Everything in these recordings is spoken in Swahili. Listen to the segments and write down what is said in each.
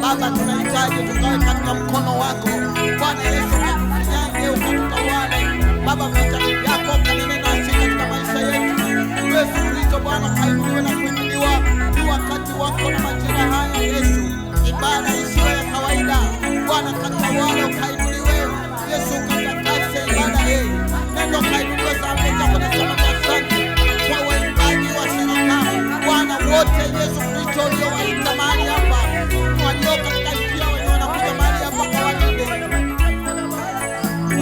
Baba, tunahitaji tukawe katika mkono wako Bwana Yesu, ukatufinyange, ukatutawale Baba, vita yako kanene nasi katika maisha yetu. Yesu Kristo Bwana, kainuliwe na kuinuliwa. Ni wakati wako na majira haya Yesu, ibada isiyo ya kawaida Bwana, katawale, ukainuliwe Yesu, ukatakase ibada hii, neno kainuliwe. Saa moja kunasema asante kwa waimbaji wa shirika Bwana wote, Yesu Kristo uliowaita mahali hapa, walio katika njia wenye wanakuja mahali hapa kwa walinde.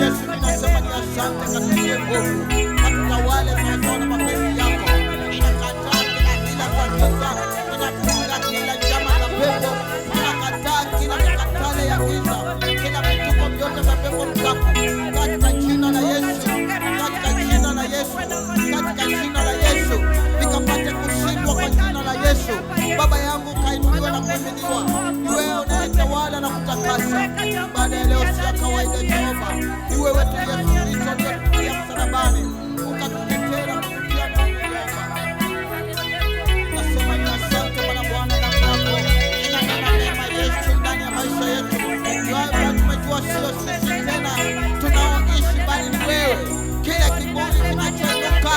Yesu, ninasema ni asante, katutie nguvu, katutawale sawasawa na mapenzi yako. Ninakataa kila hila za giza, ninapinga kila njama za pepo, ninakataa kila mikatale ya giza, kila vituko vyote vya pepo mchafu, katika jina la Yesu, katika jina la Yesu, katika jina la Yesu, vikapate kushindwa kwa jina la Yesu. Baba yangu kainuliwe na kuhimidiwa, ni wewe unayetawala na kutakasa. Baada ya leo si ya kawaida Jehova, ni wewe tu Yesu Kristo uliyetufilia msalabani, ukatutetea na kututia nguvu Jehova. Nasema ni asante Bwana Bwana, damu yako inanena mema Yesu ndani ya maisha yetu. Baba, tumejua sio sisi tena tunaoishi, bali ni wewe. Kila kiburi kinachoinuka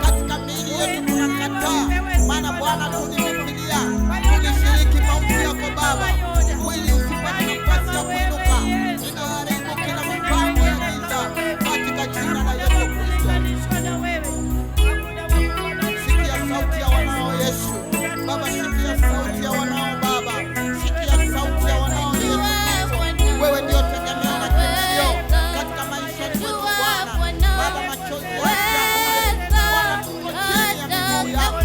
katika miili yetu tunakataa, maana Bwana tulifikiria, tulishiriki mauti yako Baba. Mwili usipate nafasi ya kuinuka, inaharibu kila mipango ya giza katika jina la Yesu Kristo. Sikia sauti ya wanao Yesu. Baba, sikia sauti ya wanao Baba. Sikia sauti ya wanao Yesu Kristo. Wewe ndio tegemeo na kimbilio katika maisha yetu Bwana. Baba, machozi yetu Bwana, tuko chini ya miguu yako.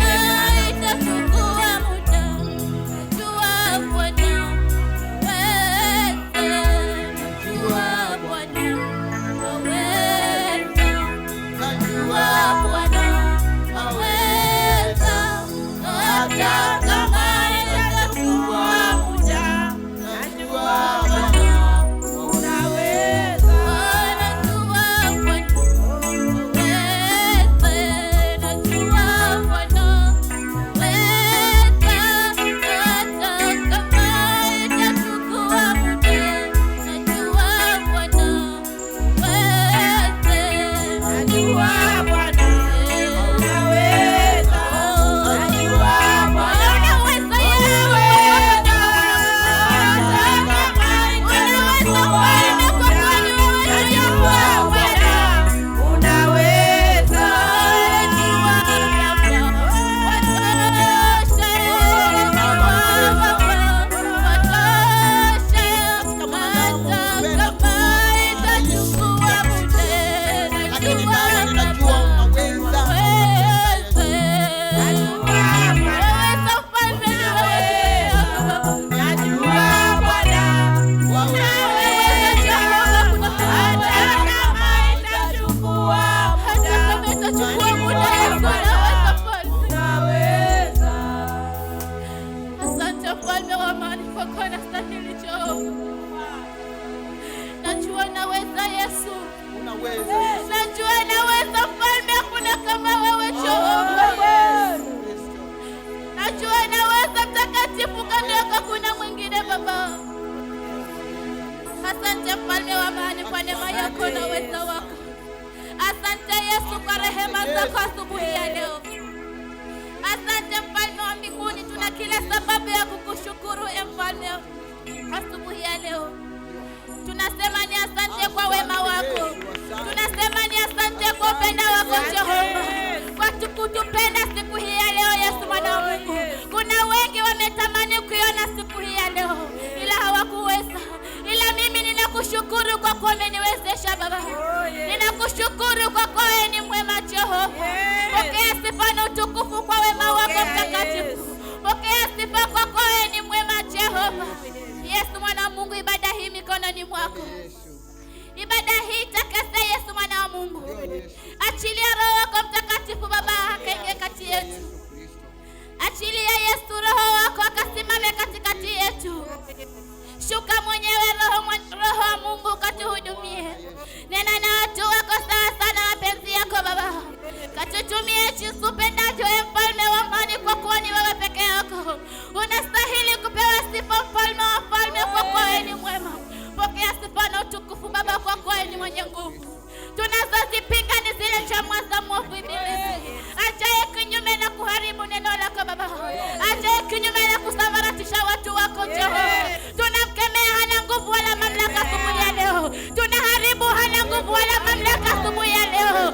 Najua aweza, Hata kama itachukua muda, najua Bwana unaweza. Najua Bwana unaweza, najua Bwana unaweza, hata kama itachukua muda, najua Bwana unaweza. Katika mwanadamu hupenda kuishi, lakini Baba, ninajua unaweza. Najua Bwana unaweza, hata kama itachukua muda, unaweza. Asante mfalme wa amani, kwa kuwa nastahili Jehova. Najua naweza Yesu, Unaweza Yesu najua naweza mfalme, hakuna kama wewe Jehova. Kristo. Najua naweza mtakatifu, kando yako kuna mwingine Baba. Asante mfalme wa amani kwa neema yako na uwezo wako. Asante Yesu kwa rehema zako asubuhi ya leo. Asante mfalme wa mbinguni, tuna kila sababu ya kukushukuru e mfalme asubuhi ya leo. Tunasema ni asante kwa wema wako, tunasema ni asante kwa upendo wako Jehova, kwa kutupenda siku hii ya leo. Yesu mwana wa Mungu, kuna wengi wametamani kuiona siku hii ya leo, ila hawakuweza, ila mimi ninakushukuru kwa kuwa umeniwezesha Baba. Ninakushukuru kwa kuwa wewe ni mwema Jehova. Pokea sifa na utukufu kwa wema wako mtakatifu. Pokea sifa kwa kuwa wewe ni mwema Jehova. Yesu mwana wa Mungu, ibada hii mikononi mwako. Yesu. Ibada hii takasa, Yesu mwana wa Mungu. Ndio Yesu. Achilia Roho wako Mtakatifu Baba akaingie kati yetu. Yesu Kristo. Achilia Yesu Roho wako akasimame katikati yetu. Shuka mwenyewe Roho, Roho wa Mungu ukatuhudumie. Nena na watu wako sawa sana mapenzi yako Baba. Katutumie jinsi upendavyo, e mfalme wa amani, kwa kuwa ni wewe peke yako unastahili kupewa sifa, mfalme wa falme. mwenye nguvu. Tunazozipinga ni zile njama za mwovu Ibilisi, ajaye kinyume na kuharibu neno lako Baba, ajaye kinyume na kusambaratisha watu wako Jehova. Tunamkemea, hana nguvu wala mamlaka asubuhi ya leo. Tunaharibu, hana nguvu wala mamlaka asubuhi ya leo.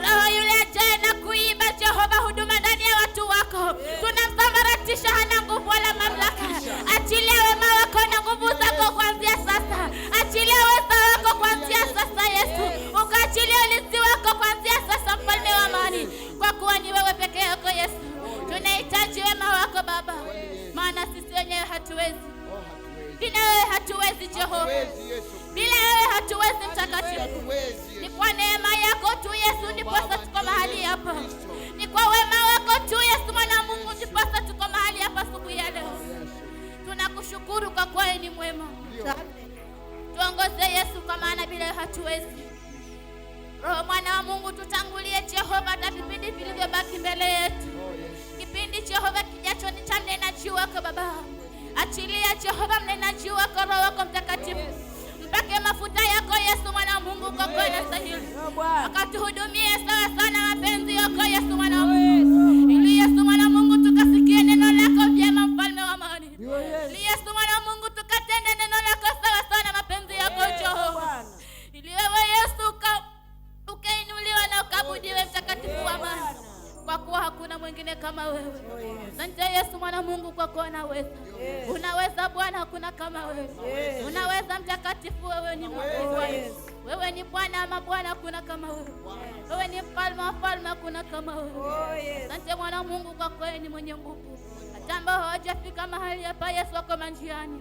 Roho yule ajaye na kuiba Jehova huduma ndani ya watu wako, tunamsambaratisha, hana nguvu wala mamlaka. Achilia wema wako na nguvu zako kuanzia sasa. Achilia uwezo wako kuanzia sasa Yesu, ukaachilia ulinzi wako kuanzia sasa, mfalme wa amani, kwa kuwa ni wewe peke yako Yesu. Tunahitaji wema wako Baba, maana sisi wenyewe hatuwezi. Bila wewe hatuwezi Jehova, bila wewe hatuwezi Mtakatifu. Ni kwa neema yako tu Yesu ndiposa tuko mahali hapa. Ni kwa wema wako tu Yesu mwana Mungu ndiposa tuko mahali hapa asubuhi ya leo. Tunakushukuru kwa kuwa ni mwema. Tuongoze Yesu, kwa maana bila hatuwezi. Roho mwana wa Mungu tutangulie Jehova hata vipindi vilivyobaki mbele yetu. Kipindi Jehova kijacho ni cha mnenaji wako Baba. Achilia Jehova mnenaji wako Roho wako Mtakatifu. Mpake mafuta yako Yesu mwana wa Mungu kwa kweli nastahili. Akatuhudumie sawa sana mapenzi yako Yesu mwana wa Mungu. Ili Yesu mwana wa Mungu tukasikie neno lako vyema, mfalme wa amani. Ili Yesu mwana wa Mungu tukatende neno lako sawa sana mapenzi yako Jehova. Ili wewe Yesu ukainuliwa na ukaabudiwe, mtakatifu wa amani, kwa kuwa hakuna mwingine kama wewe. Asante Yesu mwana Mungu kwa kuwa unaweza. Unaweza Bwana, hakuna kama wewe. Unaweza mtakatifu, wewe ni Mungu. Wewe ni Bwana ama Bwana, hakuna kama wewe. Wewe ni mfalme wa falme, hakuna kama wewe. Asante mwana Mungu kwa kuwa ni mwenye nguvu. Hata ambao hawajafika mahali hapa Yesu wako manjiani.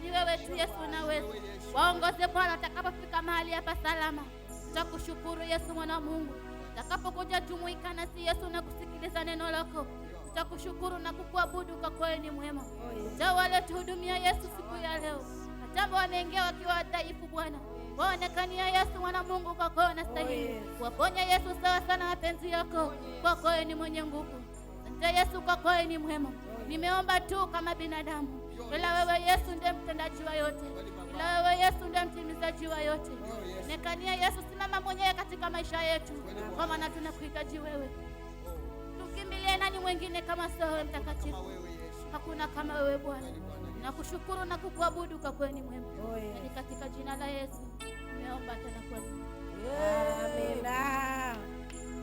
Ni wewe tu Yesu unaweza. Waongoze Bwana atakapofika mahali hapa salama. Tutakushukuru Yesu mwana Mungu. Utakapokuja jumuika nasi Yesu na kusikiliza neno lako, tutakushukuru na kukuabudu kwa kweli ni mwema. Hata wale tuhudumia Yesu siku ya leo, hata ambao wameingia wakiwa dhaifu Bwana, waonekania Yesu mwana Mungu kwa kweli unastahili. Waponye Yesu sawa sana mapenzi yako, kwa kweli ni mwenye nguvu. Asante Yesu kwa kweli ni mwema. Nimeomba tu kama binadamu, ila wewe Yesu ndiye mtendaji wa yote, ila wewe Yesu ndiye mtimizaji wa yote. Nekania Yesu, simama mwenyewe katika maisha yetu, kwa maana tunakuhitaji wewe. Tumkimbilie nani mwingine kama sio wewe Mtakatifu? Hakuna kama wewe Bwana. Nakushukuru na kukuabudu kwa kweli ni mwema. Ni katika jina la Yesu nimeomba tena kwa